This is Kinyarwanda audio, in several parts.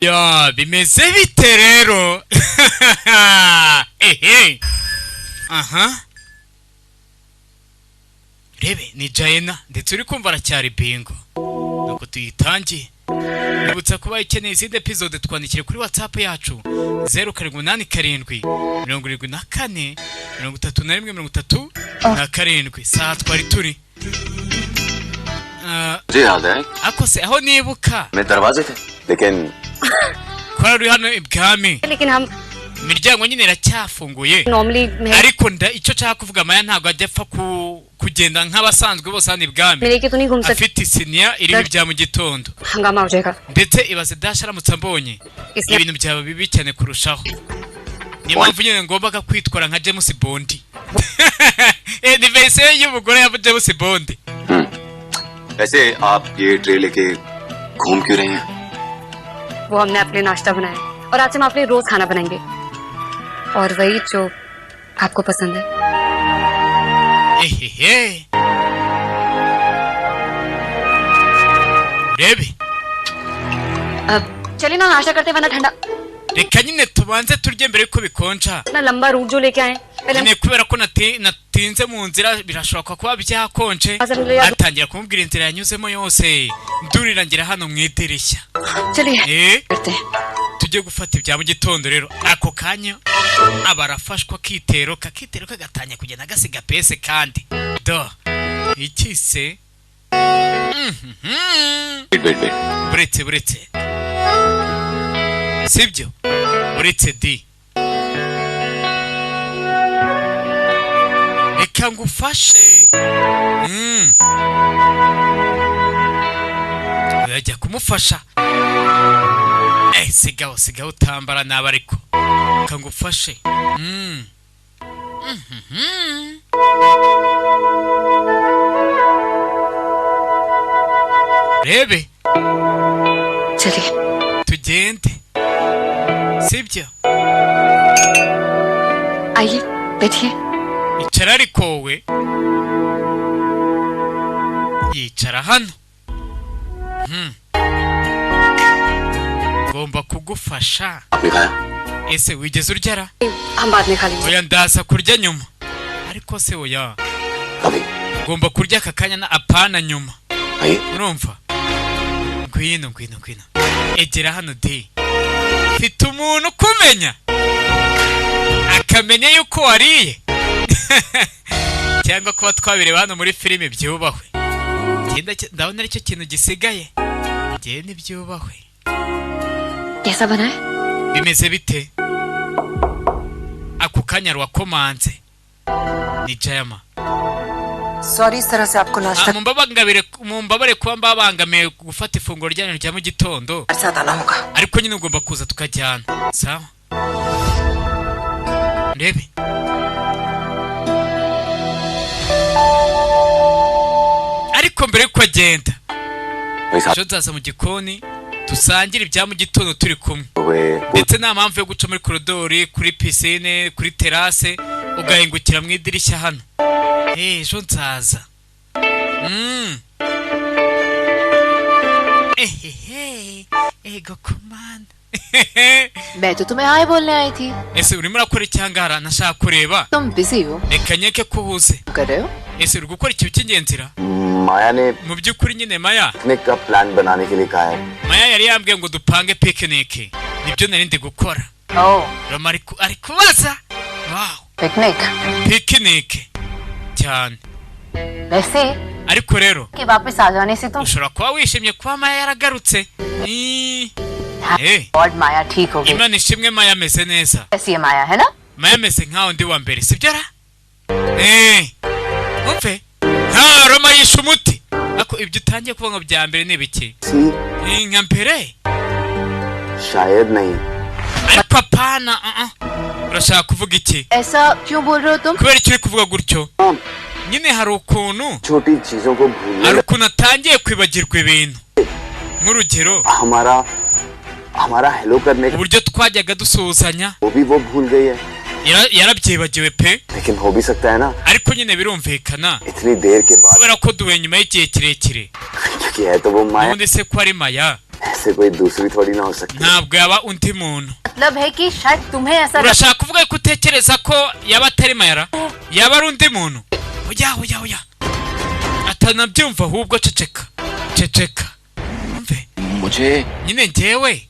Ya, bimeze bite rero? Ehe, aha, rebe ni Jayena, ndetse uri kumva aracyari bingo. Nuko tuyitangiye. Nibutsa kuba ikeneye izindi episode, twandikire kuri WhatsApp yacu 0787743137. Saha twari turi. Ah, मुझे याद है ako se aho nibuka मैं दरवाजे थे लेकिन ko uri hano ibwami, लेकिन हम imiryango nyine iracyafunguye. Normally Ariko nda icyo nshaka kuvuga, Maya ntabwo ajya apfa kugenda nk'abasanzwe bose hano ibwami मेरे के तो नहीं घूम सकते। Afite isiniya irimo ibya mu gitondo. हंगामा हो जाएगा। Ndetse ibaze Dasha aramutse ambonye, इसलिए ibintu byaba bibi cyane kurushaho. Niyo mpamvu nyine ngombaga kwitwara nka James Bond. Ni verisiyo y'umugore ya James Bond. वैसे आप ये ट्रे लेके घूम क्यों रहे हैं? वो हमने अपने नाश्ता बनाया और आज से हम अपने रोज खाना बनाएंगे और वही जो आपको पसंद है। Ehehe, urebe. अब चलिए ना, नाश्ता करते हैं, वरना ठंडा। Reka nyine tubanze turye mbere yuko bikonja. इतना लंबा रूट जो लेके आए पहले हम- Nyine kubera ko natinze mu nzira, birashoboka kuba byakonje. Atangira kumubwira inzira yanyuzemo yose, ndurira hano mu idirishya. चलिए Eh, करते हैं। tujye gufata ibya mu gitondo rero. Ako kanya aba arafashwa akitero kakitero kagatangira kugenda gasiga pese kandi do iki se. Mhm. Wait wait wait. Buretse, buretse, sibyo, buretse di, reka ngufashe. Urajya kumufasha. Sigaho, sigaho, utambara nabi, ariko reka ngufashe. Mhm. Rebe. चलिए। Tugende, sibyo? आइए, बैठिए। Icara ariko wowe. Yicara hano. Ngomba kugufasha. आपने खाया? Ese wigeze urya ra? हम बाद में खा लेंगे। Oya, ndaza kurya nyuma. Ariko se oya, अभी। Ngomba kurya aka kanya na apana nyuma. आइए। Urumva, ngwino, ngwino, ngwino, egera hano de. Mfite umuntu ukumenya, akamenya yuko wariye cyangwa kuba twabireba hano muri filime. Byubahwe. Genda, ndabona aricyo kintu gisigaye. Genda, ibyubahwe. कैसा बना है? Bimeze bite? Ako kanya rwakomanze, ni Jayama. Sorry इस तरह से आपको नाश्ता Ah, mumbabare kuba mbabangamiye gufata ifunguro ryanyu rya mu gitondo. साथ आना होगा। Ariko nyine ugomba kuza tukajyana. Sawa, ndebe. Ariko mbere yuko agenda, वही साथ ejo nzaza mu gikoni dusangire ibya mu gitondo turi kumwe. हुए। Ndetse nta mpamvu yo guca muri koridori, kuri pisine, kuri terase, ugahingukira mu idirishya hano. Ejo nzaza. Ehehe, ego kumanda. मैं तो तुम्हें हाय बोलने आई थी। Ese urimo urakora icyangara? Nashaka kureba. तुम बिजी हो? Reka nyeke ko uhuze. कर रहे हो? Ese uri gukora ikintu cy'ingenzi ra? माया ने Mu by'ukuri nyine Maya picnic का प्लान बनाने के लिए कहा है। Maya yari yambwiye ngo dupange picnic, nibyo nari ndi gukora. Oh. Roma ari kubaza, wow. Picnic? Picnic cyane. वैसे Ariko rero कि वापस आ जाने से तुम ushobora kuba wishimye kuba Maya yaragarutse. और माया ठीक हो गई। Imana ishimwe, Maya ameze neza. ऐसी है माया, है ना? Maya ameze nkaho ndi wa mbere, sibyo ra? Umve nta Roma yishe umuti, ako ibyo utangiye kuvuga ngo bya mbere ni ibiki? सी Ni nka mbere. शायद नहीं। Ariko apana, uh -uh. Urashaka kuvuga iki? ऐसा क्यों बोल रहे हो तुम? Kubera icyo uri kuvuga gutyo nyine, hari ukuntu छोटी चीजों को भूलने hari ukuntu atangiye kwibagirwa ibintu, nk'urugero हमारा हमारा हेलो करने का uburyo twajyaga dusuhuzanya. वो भी वो भूल गई है। Yarabyibagiwe pe. लेकिन हो भी सकता है ना। Ariko nyine birumvikana, इतनी देर के बाद kubera ko duhuye nyuma y'igihe kirekire. क्योंकि है तो वो माया। Ubundi se ko ari Maya? ऐसा इससे कोई दूसरी थोड़ी ना हो सकती। Ntabwo yaba undi muntu. मतलब है कि शायद तुम्हें ऐसा Urashaka kuvuga ko utekereza ko yaba atari Mayara, yaba ari undi muntu? Oya oya oya, atanabyumva ahubwo ceceka ceceka umve. मुझे Nyine njyewe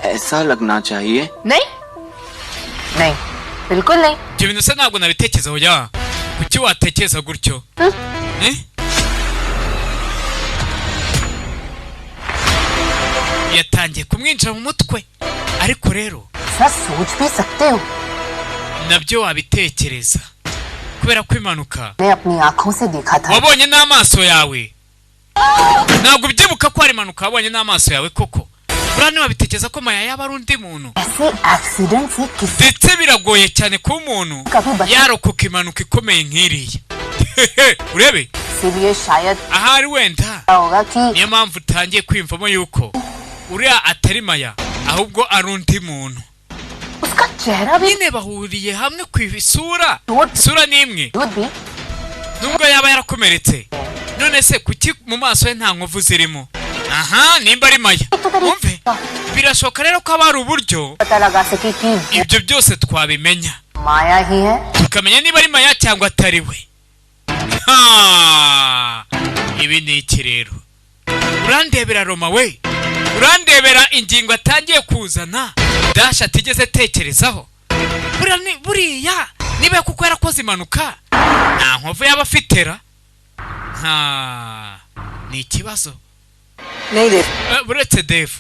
ऐसा लगना चाहिए। नहीं नहीं बिल्कुल नहीं। Ibyo bintu se ntabwo nabitekereza. Oya, kuki watekereza gutyo? Eh? Yatangiye kumwinjira mu mutwe, ariko rero sir सोच भी सकते हो। Nabyo wabitekereza kubera ko impanuka मैं अपनी आंखों से देखा था। Wabonye n'amaso yawe. Ntabwo ubyibuka ko hari impanuka wabonye n'amaso yawe koko? Buriya ntiwabitekereza ko Maya yaba ari undi muntu? ऐसे accident से किसी Ndetse biragoye cyane kuba umuntu yarokoka impanuka ikomeye nk'iriya. Urebe से भी शायद ahari wenda होगा कि niyo mpamvu utangiye kwiyumvamo yuko uriya atari Maya ahubwo ari undi muntu. उसका चेहरा भी Nyine bahuriye hamwe ku isura, isura ni imwe दूध भी nubwo yaba yarakomeretse. None se kuki mu maso ye nta nkovu zirimo? Aha, nimba ari Maya, umve, birashoboka rero ko haba hari uburyo पता लगा सके कि वो ibyo byose twabimenya, माया ही है। Tukamenya niba ari Maya cyangwa atari we. Ha! Ibi ni iki rero? Urandebera Roma we, urandebera ingingo atangiye kuzana Dasha atigeze atekerezaho. Buriya buriya niba kuko yarakoze impanuka nta nkovu yaba afitera. Ha, ni ikibazo. नहीं देव। Uretse Dev,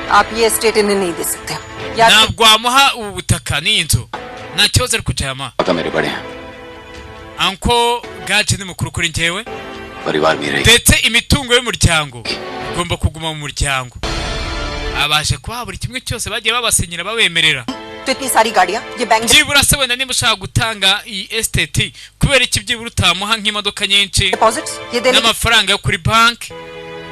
आप ये estate इन्हें नहीं दे सकते या ntabwo wamuha ubu butaka n'iyi nzu, nta kibazo. Ari kujyama पता मेरे बड़े हैं। Anko Gaje ni mukuru kuri njyewe, परिवार मेरा ही। Ndetse imitungo y'umuryango igomba kuguma mu muryango. Abashe kubaha buri kimwe cyose bagiye babasinyira babemerera. तो इतनी सारी गाड़ियां ये bank Byibura se wenda niba ushaka gutanga iyi estate, kubera iki byibura utamuha nk'imodoka nyinshi deposits ये देने n'amafaranga yo kuri banki?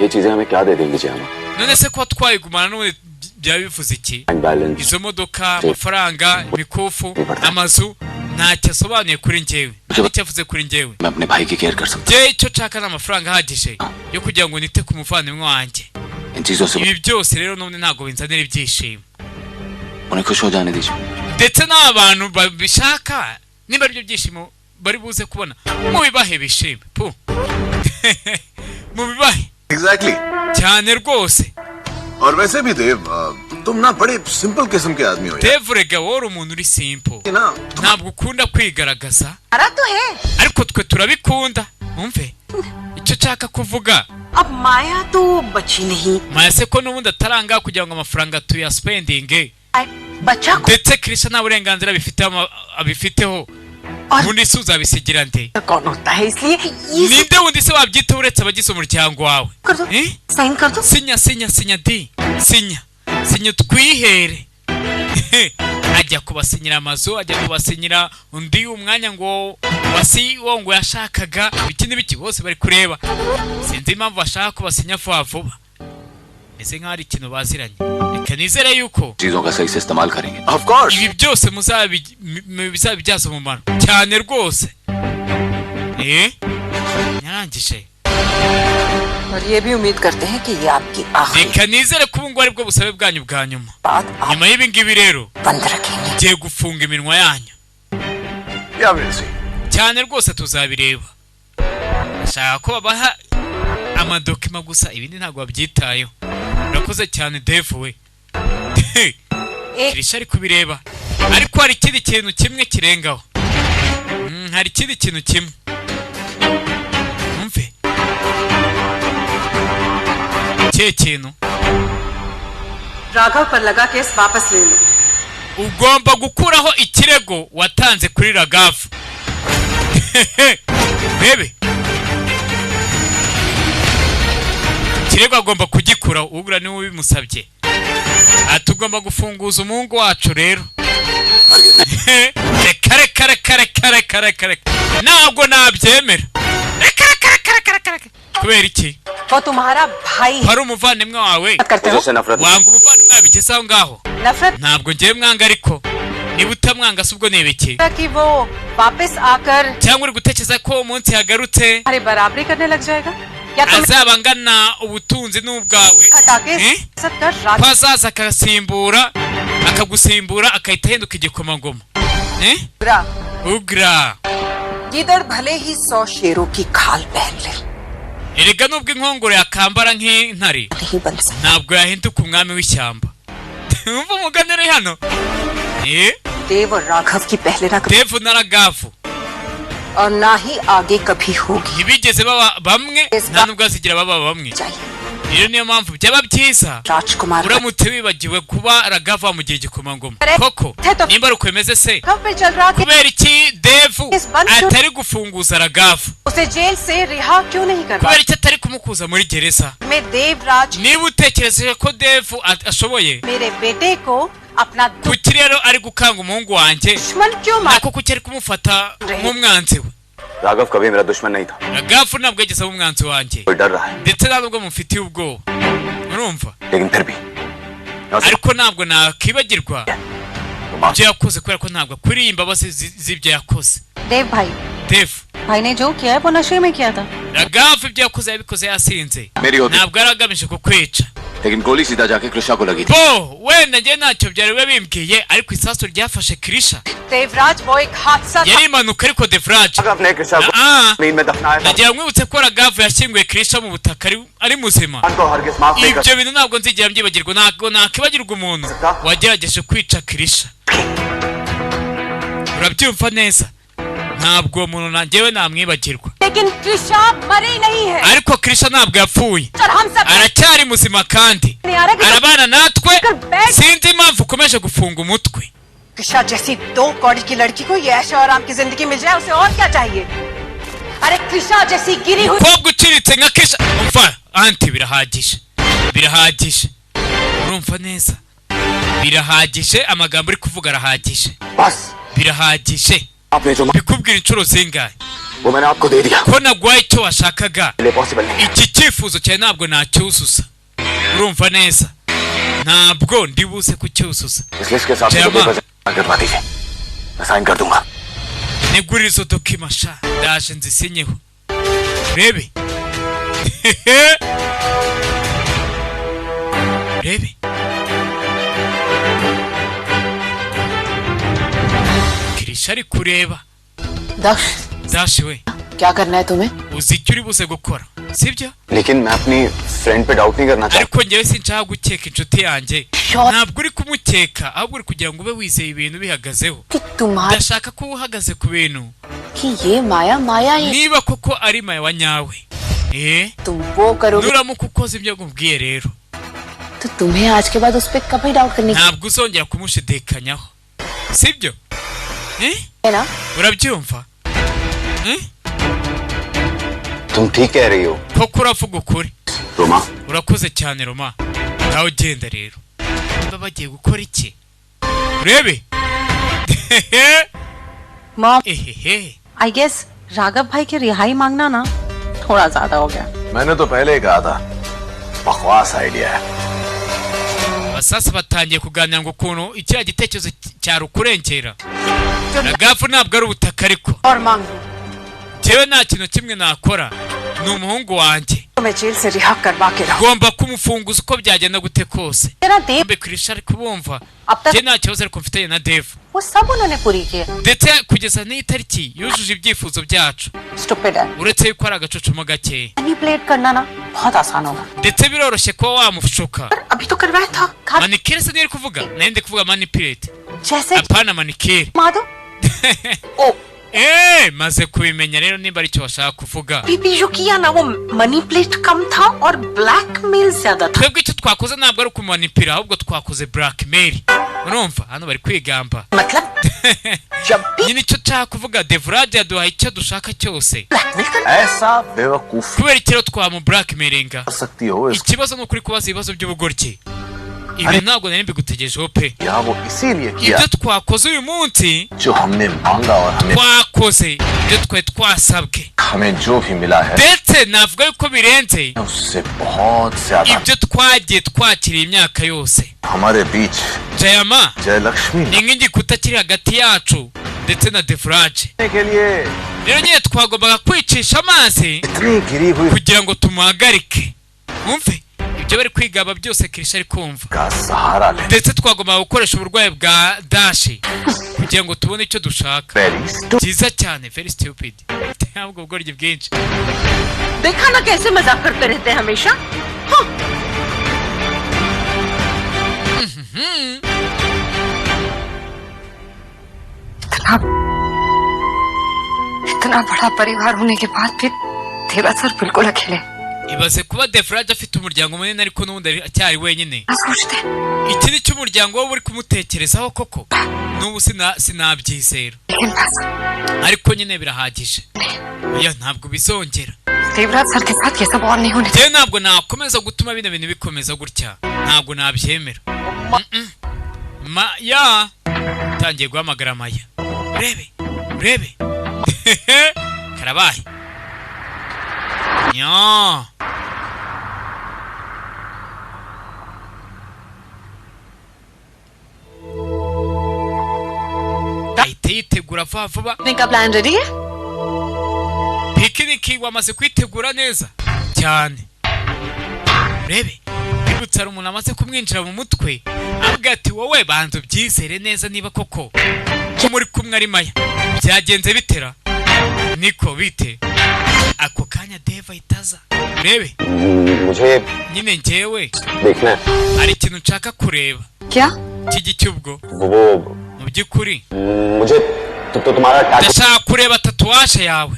ये चीजें हमें क्या दे देंगी जयामा? None se kuba twayigumana n'ubundi byaba bivuze iki? Bank balance Izo modoka, amafaranga, imikufu, amazu, ntacyo asobanuye kuri njyewe, nta n'icyo avuze kuri njyewe. मैं अपने भाई की care कर सकता Njyewe icyo nshaka ni amafaranga ahagije yo kugira ngo nite ku muvandimwe wanjye. हूँ। इन चीजों से Ibi byose rero n'ubundi ntabwo binzanira ibyishimo. उन्हें खुश हो जाने दीजिए। Ndetse n'abantu babishaka, niba aribyo byishimo bari buze kubona, mubibahe bishime pu, mubibahe. Exactly. Cyane rwose. और वैसे भी देव, तुम ना बड़े सिंपल किस्म के आदमी हो यार। Dev rega wowe uri umuntu uri simple, ना ntabwo ukunda kwigaragaza, अरा तो है। Ariko twe turabikunda. Umve icyo nshaka kuvuga. अब माया तो बची नहीं। Maya se ko n'ubundi ataranga kugira ngo amafaranga tuyaspendinge, बच्चा को ndetse Krisha nta burenganzira abifiteho abifiteho, ubundi se uzabisigira nde? कौन होता है इसलिए ये Ninde wundi se wabyitaho uretse abagize umuryango wawe? कर दो। Eh? Sign कर दो। Sinya sinya sinya di, sinya sinya twihere. Ajya kubasinyira amazu, ajya kubasinyira undi umwanya ngo wasi wo ngo yashakaga ibiki n'ibiki, bose bari kureba. Sinzi impamvu bashaka kubasinya vuba vuba, meze nk'aho ari ikintu baziranye. Reka nizere yuko चीजों का सही से इस्तेमाल करेंगे। Of course. Ibi byose muzabibyaza umumaro cyane rwose. Eh, yarangije. और ये भी उम्मीद करते हैं कि ये आपकी आखिरी Reka nizere ko ubu ngubu aribwo busabe bwanyu bwa nyuma. बात आप Nyuma y'ibi ngibi rero बंद रखेंगे। ngiye gufunga iminwa yanyu. Yeah, we'll see. Cyane rwose tuzabireba. Ashaka ko babaha amadokima gusa, ibindi ntabwo babyitayeho. Urakoze cyane Dev we. Kirisha ari kubireba, ariko hari ikindi kintu kimwe kirengaho. Hari ikindi kintu kimwe, umve ikihe kintu. Raghav पर लगा केस वापस ले लो। Ugomba gukuraho ikirego watanze kuri Ragavu bebe. Ikirego agomba kugikuraho, ugura niwe ubimusabye. Ati ugomba gufunguza umuhungu wacu rero. Reka reka reka reka reka reka reka, ntabwo nabyemera, reka reka reka reka reka reka. Kubera iki? वो तुम्हारा भाई है। Hari umuvandimwe wawe. करते हो मुझे नफरत Wanga umuvandimwe wawe bigeze aho ngaho? नफरत Ntabwo ngiye mwanga, ariko niba utamwanga se ubwo ni ibiki? कि वो वापस आकर Cyangwa uri gutekereza ko umunsi yagarutse तुम्हारी बराबरी करने लग जाएगा? या तो Azaba angana ubutunzi n'ubwawe. हटा के Eh? सब कर राज Ko azaza akasimbura, akagusimbura, akahita ahinduka igikomangoma, eh? Ugra Ugra. गीदड़ भले ही 100 शेरों की खाल पहन ले, Erega nubwo inkongoro yakambara nk'intare, नहीं बन सकता। ntabwo yahinduka umwami w'ishyamba. Umva umugani uri hano, eh? देव और राघव की पहले ना कभी Devu na Ragavu और ना ही आगे कभी होगी। ntibigeze baba bamwe, nta nubwo bazigira baba bamwe. चाहिए Rero niyo mpamvu byaba byiza राजकुमार uramutse wibagiwe kuba Ragavu wamugira igikomangoma koko. Nimba ari uko bimeze se, Raghav पे चल रहा कि kubera iki Devu atari gufunguza Ragavu? उसे जेल से रिहा क्यों नहीं करवा Kubera iki atari kumukuza muri gereza? मैं Devraj Niba utekereje ko Devu ashoboye, मेरे बेटे को अपना kuki rero ari gukanga umuhungu wanjye? दुश्मन क्यों मार Nako kuki ari kumufata nk'umwanzi we? Raghav कभी मेरा दुश्मन नहीं था। Ragavu ntabwo yigeze aba umwanzi wanjye, कोई डर रहा है, ndetse nta nubwo mufitiye ubwoba, urumva? लेकिन फिर भी मैं उसे Ariko ntabwo nakibagirwa माफ ibyo yakoze, kubera ko ntabwo akwiriye imbabazi z'ibyo yakoze. देव भाई, Devu, भाई ने जो किया है वो नशे में किया था। Ragavu ibyo yakoze yabikoze yasinze, मेरी होती, ntabwo yari agamije kukwica. लेकिन गोली सीधा जाके कृष्णा को लगी थी। Bo wenda njye ntacyo byari biba bimbwiye, ariko isasu ryafashe Kirisha. Devraj वो एक हादसा था। Yari impanuka, ariko Devraj, Raghav ने कृष्णा को Ah, जमीन में दफनाया था। nagira mwibutse ko Ragavu yashyinguye Kirisha mu butaka ari muzima. को हरगिज माफ नहीं कर Ibyo bintu ntabwo nzigera mbyibagirwa, ntabwo nakibagirwa umuntu wagerageje kwica Kirisha, urabyumva neza? Ntabwo uwo muntu nanjyewe namwibagirwa. लेकिन कृषा मरी नहीं है Ariko Kirisha ntabwo yapfuye, और हम सब aracyari muzima kandi नहीं आ रहा कि arabana natwe. Sinzi impamvu ukomeje gufunga umutwe. Krisha जैसी 2 कौड़ी की लड़की को ये ऐशो आराम की जिंदगी मिल जाए, उसे और क्या चाहिए? अरे कृषा जैसी गिरी हुई Umukobwa uciritse nka Kisha. Umva anti, birahagije, birahagije, urumva neza? Birahagije, amagambo uri kuvuga arahagije. बस Birahagije. आपने जो Bikubwira inshuro zingahe वो मैंने आपको दे दिया। ko naguhaye icyo washakaga? ये possible नहीं है। Iki cyifuzo cyawe ntabwo nacyuzuza, urumva neza? Ntabwo ndi buze kucyuzuza. इस लिस्ट के साथ जय मुझे माँ। पेपर जमा करवा दीजिए, मैं साइन कर दूंगा। Nigurira izo document sha, ndaje nzisinyeho, urebe, urebe. Kirisha ari kureba. Daksh, Dashi we, क्या करना है तुम्हें? Uzi icyo uri buze gukora, sibyo? लेकिन मैं अपनी फ्रेंड पे डाउट नहीं करना चाहता। Ariko njyewe sinshaka gukeka inshuti yanjye. Ntabwo uri kumukeka, ahubwo uri kugira ngo ube wizeye ibintu bihagazeho. कि तुम्हारी Ndashaka ko uba uhagaze ku bintu कि ये माया माया ही niba koko ari maya wa nyawe, eh. तुम वो करोगे Nuramuka ukoze ibyo nkubwiye rero, तो तुम्हें आज के बाद उस पर कभी डाउट करने की ntabwo uzongera kumushidikanyaho, sibyo, eh? है ना? Urabyumva, eh? तुम ठीक कह रही हो Koko uravuga ukuri. Roma. Urakoze cyane Roma, ngaho ugenda rero. Niba bagiye gukora iki, urebe. Mom, Ehehe. I guess Raghav भाई की रिहाई मांगना ना थोड़ा ज्यादा हो गया। मैंने तो पहले ही कहा था, बकवास आइडिया है। Abasasa batangiye kuganira ngo ukuntu ikiriya gitekerezo cyari ukurengera. Ragavu ntabwo ari ubutaka, ariko और मांग लूं njyewe nta kintu kimwe nakora, ni umuhungu wanjye. तो मैं जेल से रिहा करवा के रहूं। Ngomba kumufunguza uko byagenda gute kose. तेरा देव Mbe Kirisha ari kubumva. अब तक Njye nta kibazo ariko mfitanye na Devu, वो सब उन्होंने पूरी की है। ndetse kugeza n'iyi tariki yujuje ibyifuzo byacu, stupid है। uretse yuko ari agacucumo gakeya. Manipulate करना ना बहुत आसान होगा। Ndetse biroroshye kuba wamushuka. अभी तो करवाया था। Manikire se niyo uri kuvuga? Nari ndi kuvuga manipulate, जैसे apana manikire. Madhav ओ Eh, maze kubimenya rero nimba aricyo bashaka kuvuga. बीबी जो किया ना वो मनीप्लेट कम था और ब्लैकमेल ज्यादा था। Twebwe icyo twakoze ntabwo ari ukumanipira, ahubwo twakoze blackmail, urumva? Hano bari kwigamba. मतलब जब भी Nyine icyo nshaka kuvuga, Devrage yaduhaye icyo dushaka cyose. Blackmail करना ऐसा बेवकूफ Kubera ikiro twamu blackmailinga? कर सकती हो इसको। Ikibazo ni ukuri kubaza ibibazo by'ubugoryi. Ibi ntabwo nari mbigutegerejeho pe. यहाँ वो इसीलिए किया Ibyo twakoze uyu munsi, जो हमने मांगा और हमें twakoze ibyo twari twasabwe, हमें जो भी मिला है ndetse navuga yuko birenze उससे बहुत ज्यादा। ibyo twagiye twakiriye imyaka yose. हमारे बीच Jayama Jayalakshmi ni nk'igikuta kiri hagati yacu. ndetse na Devraj. के लिए Rero nyine twagombaga kwicisha amazi इतनी गिरी हुई kugira ngo tumuhagarike. Mwumve ibyo bari kwigaba byose, Kirisha ari kumva. का सहारा ले Ndetse twagombaga gukoresha uburwayi bwa Dashi kugira ngo tubone icyo dushaka. Very Byiza cyane, very stupid, ntabwo ubugoryi bwinshi. देखा ना कैसे मजाक करते रहते हैं हमेशा। हाँ, इतना इतना बड़ा परिवार होने के बाद भी देवा सर बिल्कुल अकेले। Ibaze kuba Devraj afite umuryango munini ariko n'ubundi acyari wenyine. ना सोचते Iki ni cyo umuryango we uri kumutekerezaho koko? N'ubu sinabyizera. लेकिन बस Ariko nyine birahagije, oya, ntabwo bizongera. Devraj sir के साथ ये सब और नहीं होने। Njyewe ntabwo nakomeza gutuma bino bintu bikomeza gutya, ntabwo nabyemera. Maya utangiye guhamagara Maya, urebe urebe, karabaye nyo. Ahita yitegura vuba vuba. का plan ready है? Picnic wamaze kwitegura neza cyane. Urebe, bibutse, hari umuntu amaze kumwinjira mu mutwe, avuga ati: "Wowe banza ubyizere neza niba koko ko muri kumwe ari Maya." Byagenze bitera niko bite? Ako kanya Deva ahita aza, urebe. मुझे Nyine njyewe देखना है। Hari ikintu nshaka kureba. क्या? Cy'igiki ubwo? वो Mu by'ukuri मुझे तो तुम्हारा tattoo ndashaka kureba tatouage yawe.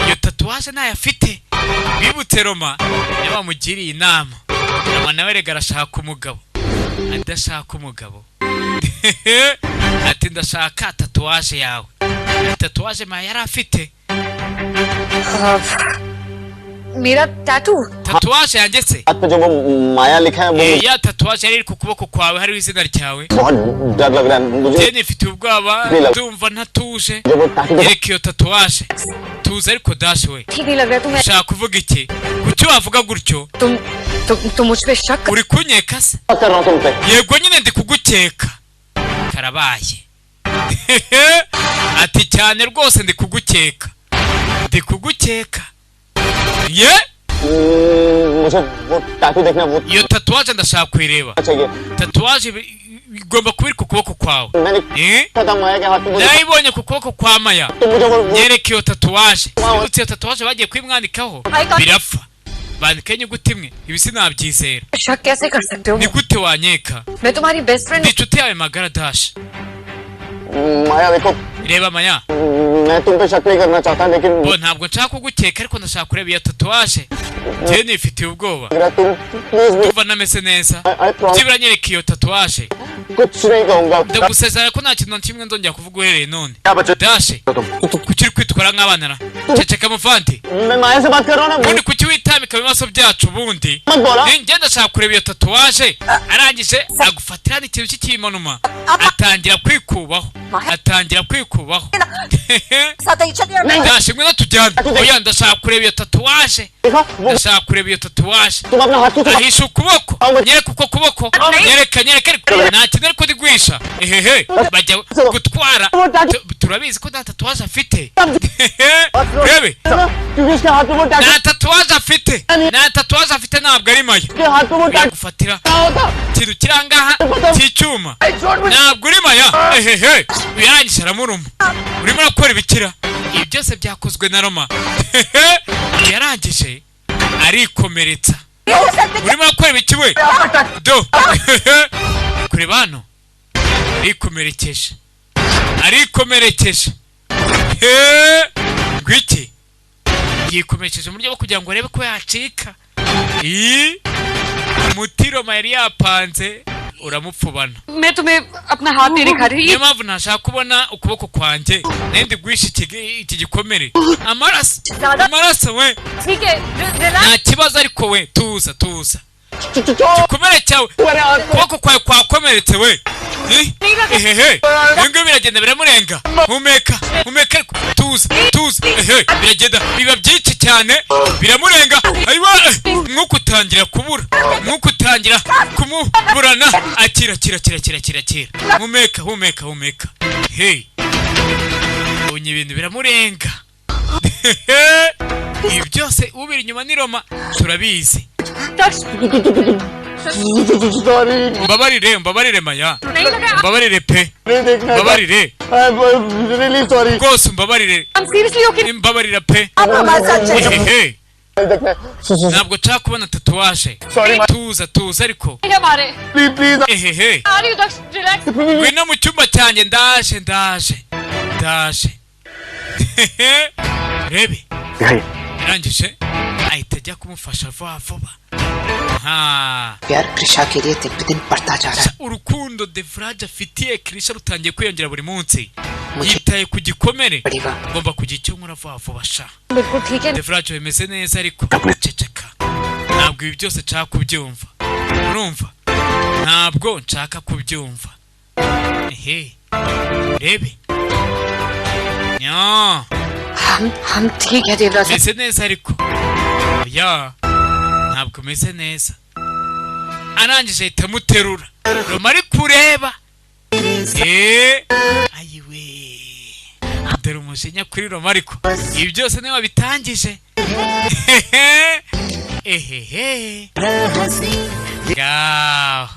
Iyo tatouage ntayo afite. Bibutse Roma niyo bamugiriye inama. Roma nawe rega arashaka umugabo, adashaka umugabo, ati: "Ndashaka tatouage yawe." Tatouage Maya yari afite. मेरा tattoo? Tatouage yanjye se? हाथ पे जो वो माया लिखा है वो Ya tatouage yari iri ku kuboko kwawe, hariho izina ryawe. बहुत डर लग रहा है मुझे। Njye nifitiye ubwoba, ndumva ntatuje. जो वो tattoo Yereka iyo tatouage. Tuza ariko, Dashi we. ठीक नहीं लग रहा तुम्हें? Ushaka kuvuga iki? Kuki wavuga gutyo? तुम तुम तुम मुझ पे शक Uri kunyeka se? कर रहा हूँ तुम पे। Yego nyine, ndi kugukeka, karabaye. Ati: "Cyane rwose, ndi kugukeka, ndi kugukeka ye." मुझे वो tattoo देखना वो Iyo tatouage ndashaka kuyireba. चाहिए। Tatouage igomba kuba iri ku kuboko kwawe. मैंने Eh? देखा था माया के हाथ में वो Nayibonye ku kuboko kwa Maya. तो मुझे वो Nyereka iyo tatouage. Ibutse iyo tatouage bagiye kuyimwandikaho birapfa, bandikaho inyuguti imwe. Ibi sinabyizera. शक कैसे कर सकते हो? Ni gute wanyeka? मैं तुम्हारी best friend. Ndi inshuti yawe magara, Dashi. माया देखो, Reba Maya. मैं तुम पे शक नहीं करना चाहता लेकिन Bo ntabwo nshaka kugukeka, ariko ndashaka kureba iyo tatouage. Njyewe nifitiye ubwoba. लग रहा तुम please. Ndumva nameze neza. I promise. Byibura nyereka iyo tatouage. कुछ नहीं कहूंगा। Ndagusezerana ko nta kintu na kimwe nzongera kuvuga uhereye none. क्या बच्चे Dashi, तुम kuki uri kwitwara nk'abana ra? Ceceka muvandi. मैं माया से बात कर रहा हूँ ना। Ubundi kuki witambika mu bibazo byacu ubundi? मत बोला। Njye ndashaka kureba iyo tatouage. Arangije agufatira n'ikintu cy'ikimanuma, atangira kwikubaho, atangira kwikubaho. साथ ही चलिए। Dashi, ngwino tujyane. Oya, ndashaka kureba iyo tatouage. देखा वो Ndashaka kureba iyo tatouage. तुम अपना हाथ क्यों छुपा Ahisha ukuboko. Nyereka uko kuboko, nyereka, nyereka. Ariko nta kintu ariko ndi guhisha. Ehehe, bajya gutwara. Turabizi ko nta tatouage afite, rebe. क्योंकि उसके हाथ में वो tattoo Nta tatouage afite, nta tatouage afite, ntabwo ari Maya. के हाथ में वो tattoo Gufatira होता ikintu kiri ahangaha cy'icyuma, ntabwo uri Maya. Ehehe, yarangije aramuruma. Urimo urakora ibikira? Ibi byose byakozwe na Roma. Yarangije arikomeretsa. Urimo urakora ibiki we? Do kureba hano, arikomerekeje, arikomerekeje. Ngwiki, yikomerekeje mu buryo bwo kugira ngo arebe ko yacika. Ii, umuti Roma yari yapanze uramupfubana. मैं तुम्हें अपना हाथ नहीं दिखा रही। Niyo mpamvu ntashaka kubona ukuboko kwanjye, nari guhisha iki gikomere. Amaraso, amaraso we! ठीक है, relax. Nta kibazo ariko we, tuza, tuza. Igikomere cyawe, ukuboko kwawe kwakomeretse we. Ehehe, ibi ngibi biragenda biramurenga. Humeka, humeka, ariko tuza, tuza. Ehe, biragenda biba byinshi cyane, biramurenga. Ayiwa, umwuka utangira kubura, umwuka utangira kumuburana. Akira, akira, akira, akira, akira, akira. Humeka, humeka, humeka. Hey, ubonye ibintu biramurenga. Ibi byose ubiri inyuma ni Roma, turabizi. Mbabarire, mbabarire Maya, mbabarire pe, mbabarire rwose, mbabarire. I'm seriously okay. Mbabarira pe. आप हमारे साथ चलो। Ehehe, ntabwo nshaka kubona tatouage. Tuza, tuza ariko. हमारे Ehehe. आ रही हूँ दक्ष, relax. Ngwino mu cyumba cyanjye, ndaje, ndaje, ndaje. Rebe, yarangije ahita ajya kumufasha vuba vuba. Ha. प्यार कृषा के लिए दिन पे दिन बढ़ता जा रहा है। Urukundo Devraj afitiye Krisha rutangiye kwiyongera buri munsi. Muke- Yitaye ku gikomere. पड़ेगा। Ngomba kugira icyo nkora vuba vuba sha. बिल्कुल ठीक है। Devraj bimeze neza, ariko ceceka, ntabwo ibi byose nshaka kubyumva, urumva? Ntabwo nshaka kubyumva. Ehe, rebe nya. हम ठीक है Devraj. Meze neza ariko. Oya, ntabwo meze neza. Arangije ahita amuterura. Roma ari kureba. Eee, ayiwe, dore umujinya kuri Roma, ariko ibi byose niwe wabitangije. Ehehe, ngaho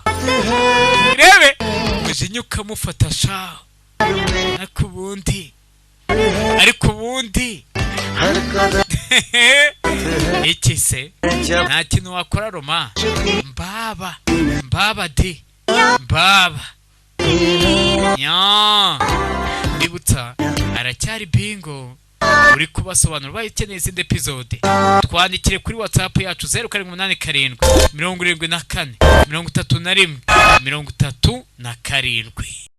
rebe, umujinya ukamufata sha. Ariko ubundi iki se? Nta kintu wakora Roma. Mbaba, mbaba di, mbaba nya. Ndibutsa, aracyari Bingo uri kubasobanura. Ubaye ukeneye izindi episode, twandikire kuri WhatsApp yacu 0787 74 31 37.